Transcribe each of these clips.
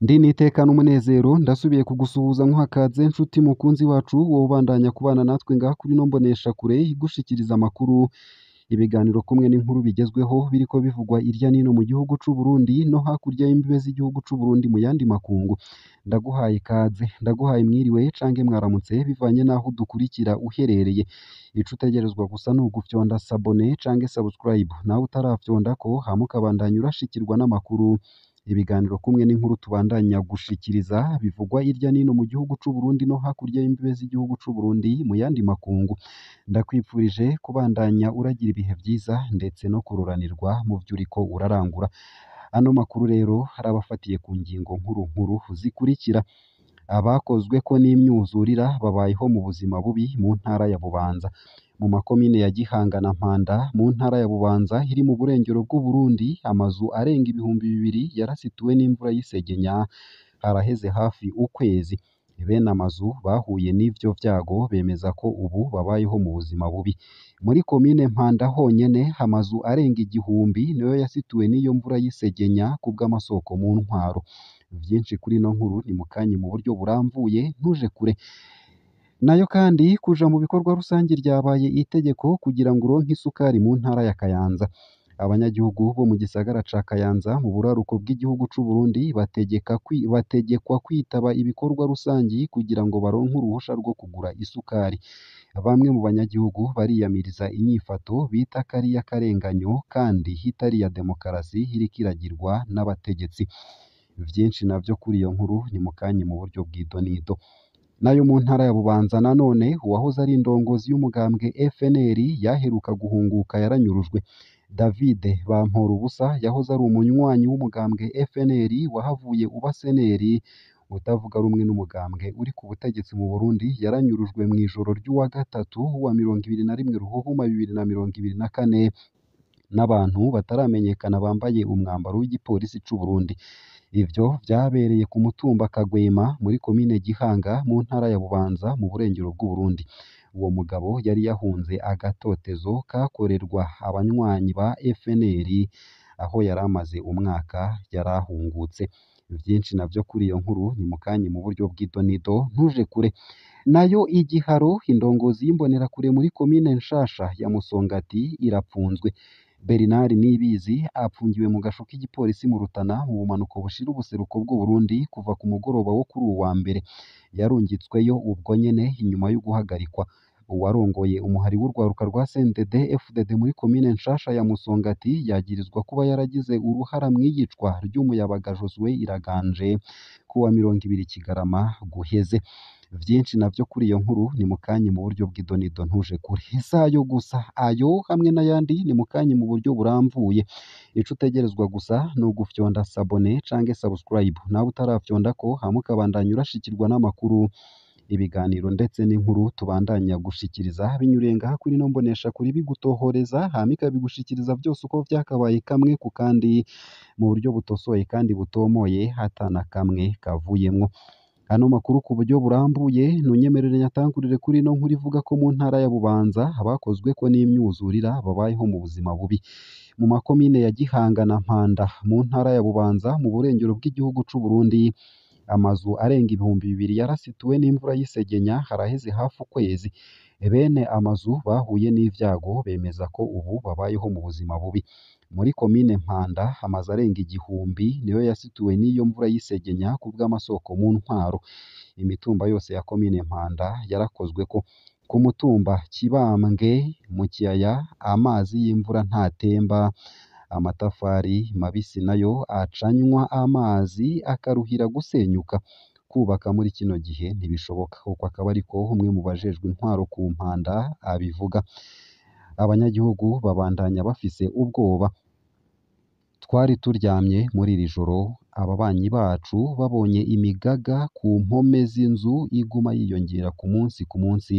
Ndi n'iteka n'umunezero ndasubiye kugusuhuza nkuha kaze nshuti mukunzi wacu wowe ubandanya kubana natwe ngaha kuri ino mboneshakure igushikiriza amakuru, ibiganiro kumwe n'inkuru bigezweho biriko bivugwa irya nino mu gihugu c'u Burundi no hakurya y'imbibe z'igihugu c'u Burundi mu yandi makungu. Ndaguhaye ikaze, ndaguhaye mwiriwe canke mwaramutse bivanye n'aho udukurikira uherereye. Ico utegerezwa gusa ni ugufyonda s'abonner canke subscribe, nawe utarafyondako hama ukabandanya urashikirwa n'amakuru, ibiganiro kumwe n'inkuru tubandanya gushikiriza bivugwa hirya nino mu gihugu c'u Burundi no hakurya y'imbibe z'igihugu c'u Burundi mu yandi makungu. Ndakwifurije kubandanya uragira ibihe vyiza ndetse no kuroranirwa mu vyo uriko urarangura. Ano makuru rero arabafatiye ku ngingo nkuru nkuru zikurikira: abakozweko n'imyuzurira babayeho mu buzima bubi mu ntara ya Bubanza, mu makomine ya Gihanga na Mpanda mu ntara ya Bubanza iri mu burengero bw'Uburundi, amazu arenga 2000 yarasituwe n'imvura y'isegenya haraheze hafi ukwezi. Bene amazu bahuye n'ivyo vyago bemeza ko ubu babayeho mu buzima bubi. Muri komine Mpanda honyene amazu arenga 1000 niyo yasituwe n'iyo mvura y'isegenya kubw'amasoko mu ntwaro. Vyinshi kuri ino nkuru ni mukanya mu buryo burambuye, ntuje kure. Nayo kandi kuja mu bikorwa rusangi ryabaye itegeko kugira ngo uronke isukari mu ntara ya Kayanza. Abanyagihugu bo mu gisagara ca Kayanza mu buraruko bw'igihugu c'u Burundi bategekwa kwitaba ibikorwa rusangi kugira ngo baronke uruhusha rwo kugura isukari. Bamwe mu banyagihugu bariyamiriza inyifato bita ko ari iy'akarenganyo kandi itari iya demokarasi iriko iragirwa n'abategetsi. Vyinshi navyo kuri iyo nkuru ni mukanya mu buryo bw'idonido. Nayo mu ntara ya Bubanza nanone uwahoze ari indongozi y'umugambwe FNL yaheruka guhunguka yaranyurujwe. David Bamporubusa yahoze ari umunywanyi w'umugambwe FNL wahavuye uba seneri utavuga rumwe n'umugambwe uri ku butegetsi mu Burundi, yaranyurujwe mw'ijoro ry'uwa gatatu wa 21 Ruhuhuma 2024 n'abantu bataramenyekana bambaye umwambaro w'igipolisi c'u Burundi. Ivyo vyabereye ku mutumba Kagwema muri komine Gihanga mu ntara ya Bubanza mu burengero bw'Uburundi. Uwo mugabo yari yahunze agatotezo kakorerwa abanywanyi ba FNL aho yari amaze umwaka yarahungutse. Vyinshi navyo kuri iyo nkuru ni mukanya mu buryo bw'idonido, ntuje kure. Nayo igiharo indongozi y'imbonerakure muri komine Nshasha ya Musongati irapfunzwe. Bernard Nibizi apfungiwe mu gasho k'igipolisi mu Rutana mu bumanuko bushira ubuseruko bw'Uburundi kuva ku mugoroba wo kuri uwu wa mbere. Yarungitsweyo ubwo nyene inyuma yo guhagarikwa. Uwarongoye umuhari w'urwaruka rwa CNDD FDD muri komine Nshasha ya Musongati yagirizwa kuba yaragize uruhara mw'iyicwa ry'umuyabaga Josué Iraganje kuwa 20 Kigarama guheze. Vyinshi navyo kuri iyo nkuru ni mukanya mu buryo bw'idonido, ntuje kure. Sayo gusa, ayo hamwe n'ayandi ni mukanya mu buryo burambuye. Ico utegerezwa gusa ni ugufyonda s'abonner canke subscribe, nawe utarafyondako hama ukabandanya urashikirwa n'amakuru, ibiganiro ndetse n'inkuru tubandanya gushikiriza binyuriye ngaha kuri ino mboneshakure bigutohoreza hama ikabigushikiriza vyose uko vyakabaye kamwe ku kandi mu buryo butosoye kandi butomoye ata na kamwe kavuyemwo. Ano makuru ku buryo burambuye ntunyemerere nyatangurire kuri ino nkuru ivuga ko mu ntara ya Bubanza abakozweko n'imyuzurira babayeho mu buzima bubi. Mu makomine ya Gihanga na Mpanda mu ntara ya Bubanza mu burengero bw'igihugu c'u Burundi, amazu arenga 2000 yarasituwe n'imvura y'isegenya haraheze hafi ukwezi. Bene amazu bahuye n'ivyago bemeza ko ubu babayeho mu buzima bubi. Muri komine Mpanda amazu arenga 1000 niyo yasituwe n'iyo mvura y'isegenya kubw'amasoko mu ntwaro. Imitumba yose ya komine Mpanda yarakozweko. Ku mutumba Kibambwe mu kiyaya amazi y'imvura ntatemba, amatafari mabisi nayo acanywa amazi akaruhira gusenyuka. Kubaka muri kino gihe ntibishoboka. Uko akaba ariko umwe mu bajejwe intwaro ku Mpanda abivuga. Abanyagihugu babandanya bafise ubwoba. Twari turyamye muri iri joro, ababanyi bacu babonye imigaga ku mpome z'inzu iguma yiyongera ku munsi ku munsi,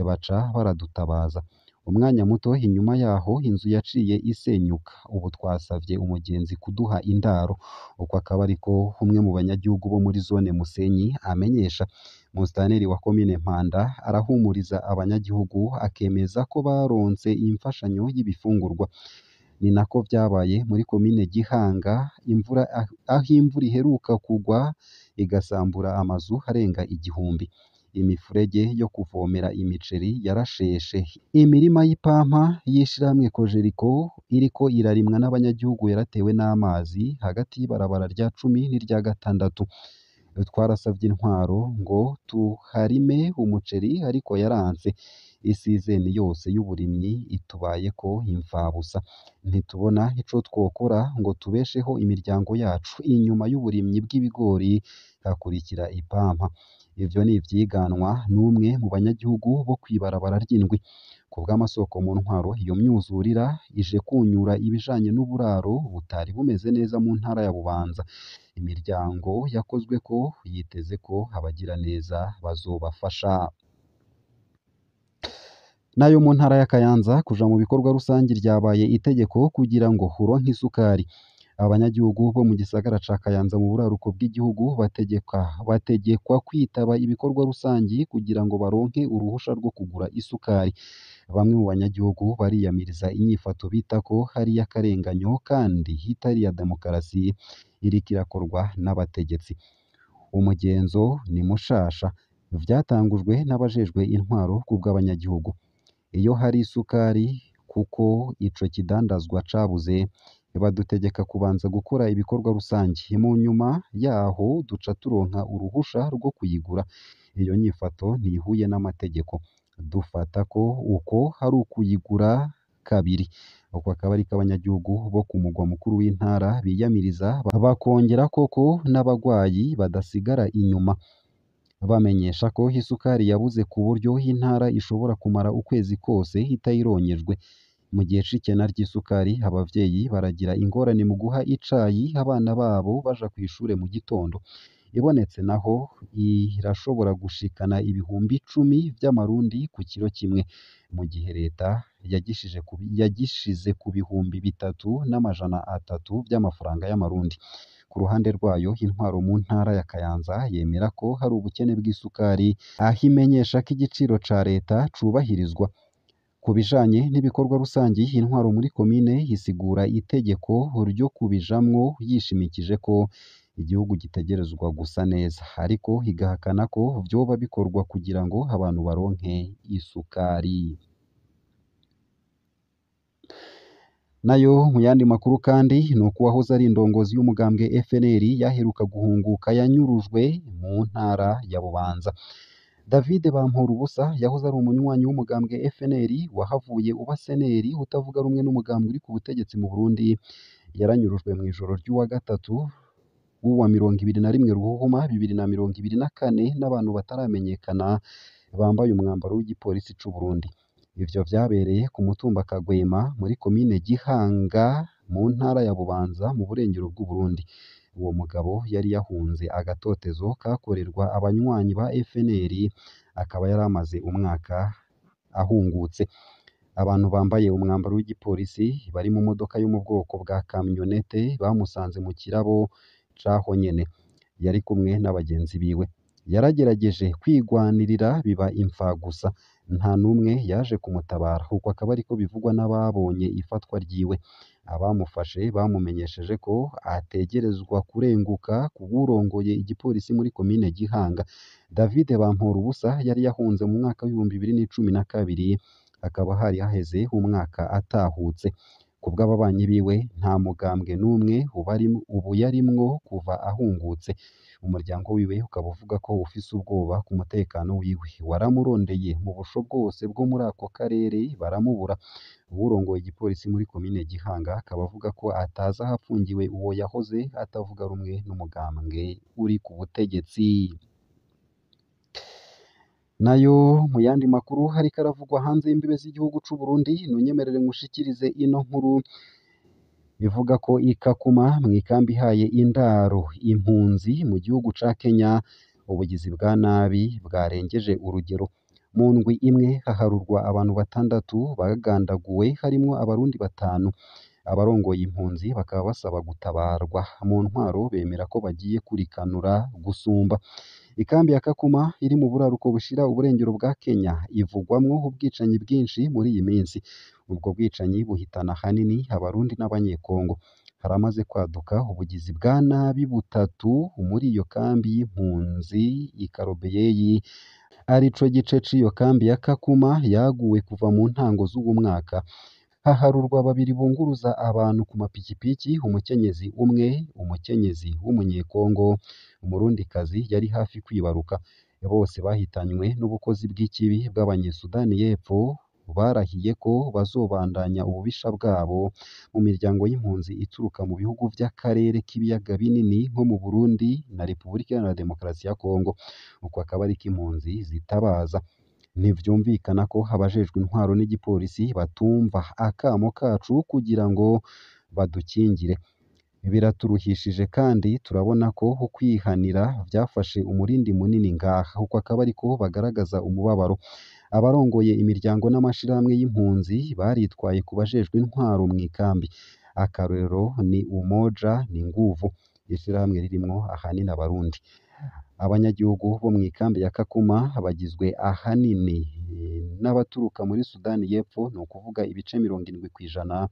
baca baradutabaza. Umwanya muto inyuma yaho inzu yaciye isenyuka. Ubu twasavye umugenzi kuduha indaro. Uko akaba ariko umwe mu banyagihugu bo muri zone Musenyi amenyesha. Musitanteri wa komine Mpanda arahumuriza abanyagihugu akemeza ko baronse imfashanyo y'ibifungurwa. Ni nako vyabaye muri komine Gihanga, imvura aho imvura iheruka kugwa igasambura amazu arenga 1000. Imifurege yo kuvomera imiceri yarasheshe. Imirima y'ipampa y'ishirahamwe Kojeriko iriko irarimwa n'abanyagihugu yaratewe n'amazi hagati y'ibarabara rya 10 n'irya 6. Twarasavye intwaro ngo tuharime umuceri ariko yaranse. Isizeni yose y'uburimyi itubayeko imfabusa. Ntitubona ico twokora ngo tubesheho imiryango yacu. Inyuma y'uburimyi bw'ibigori hakurikira ipampa. Ivyo ni ivyiganwa n'umwe mu banyagihugu bo kw'ibarabara ry'indwi. Kubw'amasoko mu ntwaro, iyo myuzurira ije kunyura ibijanye n'uburaro butari bumeze neza mu ntara ya Bubanza. Imiryango yakozweko yiteze ko abagiraneza bazobafasha. Nayo mu ntara ya Kayanza, kuja mu bikorwa rusangi ryabaye itegeko kugira ngo uronke isukari. Abanyagihugu bo mu gisagara ca Kayanza mu buraruko bw'igihugu bategekwa kwitaba ibikorwa rusangi kugira ngo baronke uruhusha rwo kugura isukari. Bamwe mu banyagihugu bariyamiriza inyifato bita ko ari iy'akarenganyo kandi itari iya demokarasi iriko irakorwa n'abategetsi. Umugenzo ni mushasha, vyatangujwe n'abajejwe intwaro kubw'abanyagihugu. Iyo hari isukari kuko ico kidandazwa cabuze, badutegeka kubanza gukora ibikorwa rusangi. Mu nyuma yaho duca turonka uruhusha rwo kuyigura. Iyo nyifato ntihuye n'amategeko. Dufata ko uko ari ukuyigura kabiri. Uko akaba ariko abanyagihugu bo ku mugwa mukuru w'intara biyamiriza, bakongerako ko n'abagwayi badasigara inyuma. Bamenyesha ko isukari yabuze ku buryo intara ishobora kumara ukwezi kose itayironkejwe. Mu gihe c'ikena ry'isukari, abavyeyi baragira ingorane mu guha icayi abana babo baja kw'ishure mu gitondo. Ibonetse naho irashobora gushikana 10,000 vy'amarundi ku kiro kimwe, mu gihe leta yagishize ku 3,300 vy'amafaranga y'amarundi. Ku ruhande rwayo, intwaro mu ntara ya Kayanza yemera ko hari ubukene bw'isukari, aho imenyesha ko igiciro ca leta cubahirizwa. Ku bijanye n'ibikorwa rusangi, intwaro muri komine isigura itegeko ryo kubijamwo yishimikije ko igihugu gitegerezwa gusa neza, ariko igahakana ko vyoba bikorwa kugira ngo abantu baronke isukari. Nayo mu yandi makuru kandi ni uko uwahoze ari indongozi y'umugambwe FNL yaheruka guhunguka yanyurujwe mu ntara ya Bubanza. David Bamporubusa yahoze ari umunywanyi w'umugambwe FNL wahavuye uba seneri utavuga rumwe n'umugambwe uri ku butegetsi mu Burundi, yaranyurujwe mw'ijoro ry'uwa gatatu w'uwa 21 Ruhuhuma 2024 n'abantu bataramenyekana bambaye umwambaro w'igipolisi c'u Burundi. Ivyo vyabereye ku mutumba Kagwema muri komine Gihanga mu ntara ya Bubanza mu burengero bw'Uburundi. Uwo mugabo yari yahunze agatotezo kakorerwa abanywanyi ba FNL, akaba yari amaze umwaka ahungutse. Abantu bambaye umwambaro w'igipolisi bari mu modoka yo mu bwoko bwa kamyonete bamusanze mu kirabo c'aho nyene. Yari kumwe n'abagenzi biwe. Yaragerageje kwigwanirira biba imfagusa. Nta n'umwe yaje kumutabara. Uko akaba ariko bivugwa n'ababonye ifatwa ryiwe. Abamufashe bamumenyesheje ko ategerezwa kurenguka ku wurongoye igipolisi muri komine Gihanga. David Bamporubusa yari yahunze mu mwaka w'2012, hakaba hari haheze umwaka atahutse. Kubw'ababanyi biwe, nta mugambwe n'umwe ubu yarimwo kuva ahungutse. Umuryango wiwe ukaba uvuga ko ufise ubwoba ku mutekano wiwe. Waramurondeye mu busho bwose bwo muri ako karere baramubura. Uwurongoye igipolisi muri komine Gihanga akaba avuga ko atazi ahapfungiwe uwo yahoze atavuga rumwe n'umugambwe uri ku butegetsi. Nayo mu yandi makuru hariko aravugwa hanze y'imbibe z'igihugu c'u Burundi, nunyemerere nkushikirize ino nkuru ivuga ko Ikakuma mw'ikambi ihaye indaro impunzi mu gihugu ca Kenya, ubugizi bwa nabi bwarengeje urugero. Mu ndwi imwe haharurwa abantu 6 bagandaguwe harimwo abarundi 5. Abarongoye impunzi bakaba basaba gutabarwa. Mu ntwaro bemera ko bagiye kurikanura gusumba. Ikambi ya Kakuma iri mu buraruko bushira uburengero bwa Kenya ivugwamwo ubwicanyi bwinshi muri iyi minsi. Ubwo bwicanyi buhitana ahanini Abarundi n'Abanyekongo. Haramaze kwaduka ubugizi bwa nabi butatu muri iyo kambi y'impunzi i Karobeyeyi, arico gice c'iyo kambi ya Kakuma yaguwe kuva mu ntango z'uwu mwaka. Haharurwa babiri bunguruza abantu ku mapikipiki, umukenyezi umwe, umukenyezi w'umunyekongo, umurundikazi yari hafi kwibaruka. Bose bahitanywe n'ubukozi bw'ikibi bw'abanyesudani y'Epfo barahiye ko bazobandanya ububisha bwabo mu miryango y'impunzi ituruka mu bihugu vy'akarere k'ibiyaga binini nko mu Burundi na Repubulika Iharanira Demokarasi ya Kongo. Uko akaba ariko impunzi zitabaza. Ntivyumvikana ko abajejwe intwaro n'igipolisi batumva akamo kacu kugira ngo badukingire. Biraturuhishije kandi turabona ko ukwihanira vyafashe umurindi munini ngaha. Uko akaba ariko bagaragaza umubabaro. Abarongoye imiryango n'amashirahamwe y'impunzi baritwaye ku bajejwe intwaro mw'ikambi. Akarorero ni Umoja ni Nguvu, ishirahamwe ririmwo ahanini Abarundi. Abanyagihugu bo mw'ikambi ya Kakuma bagizwe ahanini n'abaturuka muri Sudani y'Epfo, ni ukuvuga ibice 70%.